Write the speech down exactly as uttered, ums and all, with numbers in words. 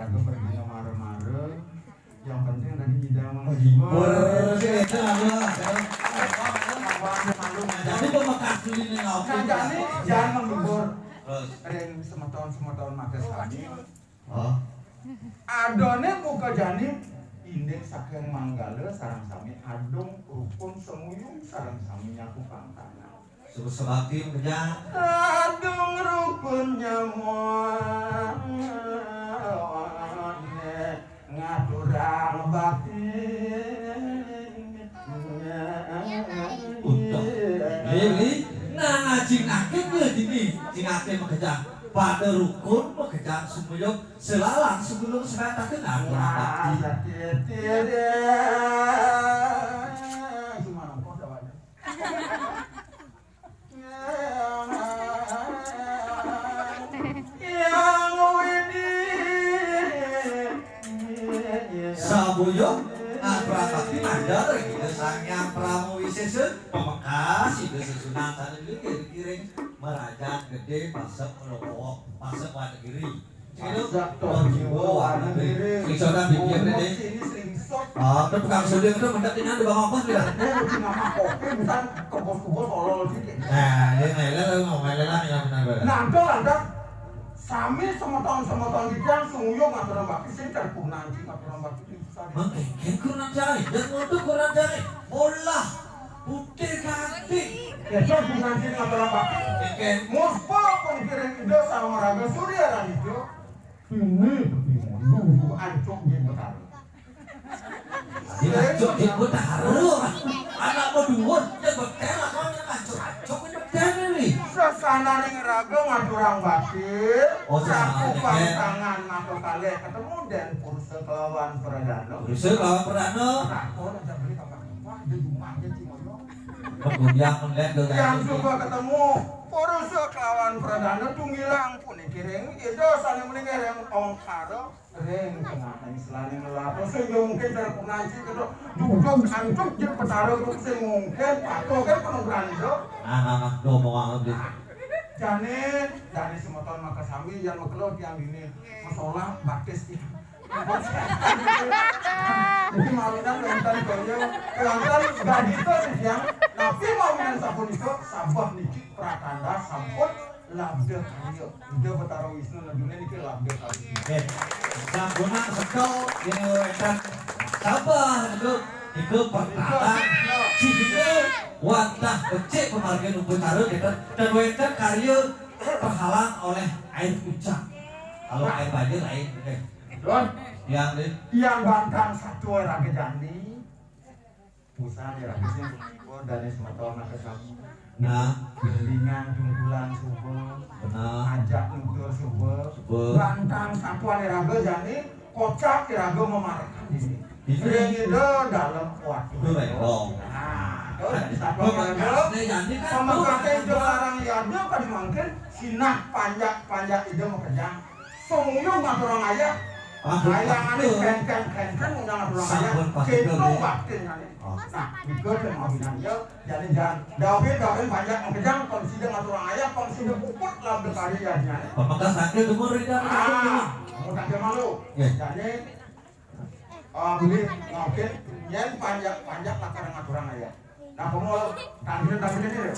Aku pergi mara-mara. Yang penting tadi kita menghibur. Hibur, sih, itu lalu. Jadi pemekas dulu nih, ngopi. Nah, jadi jangan menghibur. Terus? Ring semeton-semeton mati sami. Oh. Adone buka jani, indik saking manggala sareng sami adung rukun semuyung sareng sami nyaku pangtangan. Suruh sebakti kerja. Adung rukun nyamuan ngaturang bakti. Untung. Lili, nah, cingake ke dini, cingake makejang. Pada rukun makejang sumuyung selalang sebelum sebataken ngaturang bakti. Wah, sakit ya. Cuma nongkrong sama aja. Sabuya ngaturang bakti mandhar Ida Sang Hyang Pramu Wisesa, pamekas Ida Sesunan sané ngiring merajan gedé pasek Lombok, pasek Wonogiri. Pasek Lombok, Wonogiri. Sing sodan bibir gedé. Ah, tukang suling itu mendek ini ada Bang Ongkos, ya? Ini mesti nama kopi, misal kebos-kebos, olol dikit. Nah, dia ngelel, mau ngelel lah, ya, benar, benar. Nah, itu lantas, sami semeton-semeton titiang sumuyung ngaturang bakti, sing terpurna anjing ngaturang bakti, sing susah. Mengkengken kurang jahit, dan untuk kurang jahit, bolah, putih ganti. Ya, itu kurang anjing ngaturang bakti. Kengken. Muspa pun kiring Ida Sang Maraga Surya Ranija. Ini, ini, dulu ancuk di Betara. Dilanjut di Betara. Anak mau duwur, ya betel, apa yang ancuk-ancuk ini betel ini? Sesananing raga ngaturang bakti. Oh, sesananing, saku pangtangan maka kalih ketemu dan Purusa kelawan Pradana. Purusa kelawan Pradana. Takon aja beli kapan. Wah, di rumah aja, Cimoyo. Kemudian melihat ke yang suka ketemu Purusa kelawan Pradana tunggilang puniki ring Ida sané meninggal yang ongkara. Ring tengahing selaning lelapa sing mungkin terpengaji kedok duduk antuk jeng Betara sing mungkin patuh kan penuh berani dok. Nah, nah, nah, do mau anggap deh. Jane, jane semeton maka sami yang makelo tiang dini masalah batis tiang. Jadi mawinan wonten kaya kelantan gadita sing tiang, tapi mawinan sapunika sabah niki pratanda sampun labda karya. Ida Betara Wisnu Nadune niki labda karya. Nggih. Sampunang sekel yen wénten sabah niku, niku pertanda sehingga wantah becik pemargin upacara kita dan wénten karya terhalang oleh air hujan. Kalau air banjir lain, nggih. Don, yang, yang bantang satu era kejani. Pusat ya, sing menghibur dari semeton maka sami. Nah, lingan tungkulan suba. Benar. Ajak nutur suba. Suba. Bantang satuan iraga jani, kocak iraga memarakan diri. Ini. Ring Ida dalem waktu. Itu baik dong. Nah, itu dari satuan iraga. Pamekasnya jani kan. Pamekasnya itu larang ya, dia pada mangkin sinah panjak-panjak Ida makejang. Sumuyung ngaturang ayah. Ayah ngene kengken-kengken ngundang ngaturang ayah. Sampun pasti. Gitu bakti ngene. Oh. Nah, itu sing mawinan ya. Jadi jangan dawin-dawin banyak makejang, pang sida ngaturang ayah, pang sida puput lam betari ya ngene. Pamekas sakit umur ini. Ah, mau tak malu. Ya. Jadi, ah, boleh mungkin yen panjak-panjak lakar ngaturang ayah. Nah, kamu tampil-tampil ini ya.